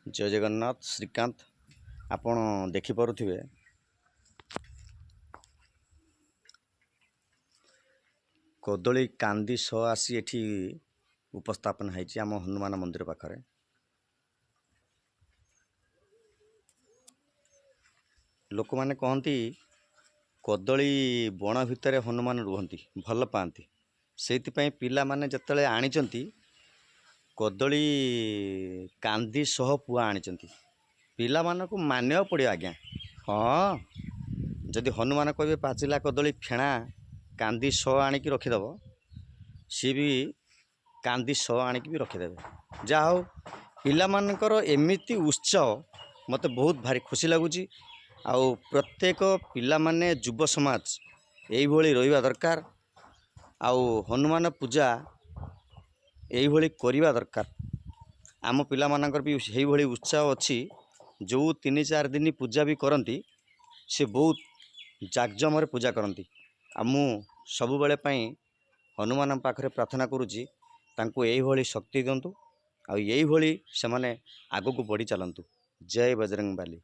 ଜୟ ଜଗନ୍ନାଥ। ଶ୍ରୀକାନ୍ତ, ଆପଣ ଦେଖିପାରୁଥିବେ କଦଳୀ କାନ୍ଦି ସହ ଆସି ଏଠି ଉପସ୍ଥାପନ ହେଇଛି ଆମ ହନୁମାନ ମନ୍ଦିର ପାଖରେ। ଲୋକମାନେ କହନ୍ତି କଦଳୀ ବଣ ଭିତରେ ହନୁମାନ ରୁହନ୍ତି, ଭଲ ପାଆନ୍ତି। ସେଇଥିପାଇଁ ପିଲାମାନେ ଯେତେବେଳେ ଆଣିଛନ୍ତି, କଦଳୀ କାନ୍ଦି ସହ ପୁଆ ଆଣିଛନ୍ତି। ପିଲାମାନଙ୍କୁ ମାନିବାକୁ ପଡ଼ିବ ଆଜ୍ଞା। ହଁ, ଯଦି ହନୁମାନ କହିବେ ପାଚିଲା କଦଳୀ ଫେଣା କାନ୍ଦି ସହ ଆଣିକି ରଖିଦେବ, ସିଏ ବି କାନ୍ଦି ସହ ଆଣିକି ବି ରଖିଦେବେ। ଯାହା ହଉ, ପିଲାମାନଙ୍କର ଏମିତି ଉତ୍ସାହ ମୋତେ ବହୁତ ଭାରି ଖୁସି ଲାଗୁଛି। ଆଉ ପ୍ରତ୍ୟେକ ପିଲାମାନେ, ଯୁବ ସମାଜ ଏଇଭଳି ରହିବା ଦରକାର ଆଉ ହନୁମାନ ପୂଜା ଏଇଭଳି କରିବା ଦରକାର। ଆମ ପିଲାମାନଙ୍କର ବି ସେଇଭଳି ଉତ୍ସାହ ଅଛି। ଯେଉଁ 3-4 ଦିନ ପୂଜା ବି କରନ୍ତି, ସେ ବହୁତ ଜାକଜମରେ ପୂଜା କରନ୍ତି। ଆଉ ମୁଁ ସବୁବେଳେ ପାଇଁ ହନୁମାନଙ୍କ ପାଖରେ ପ୍ରାର୍ଥନା କରୁଛି, ତାଙ୍କୁ ଏଇଭଳି ଶକ୍ତି ଦିଅନ୍ତୁ ଆଉ ଏଇଭଳି ସେମାନେ ଆଗକୁ ବଢ଼ି ଚାଲନ୍ତୁ। ଜୟ ବଜରଙ୍ଗବାଲି।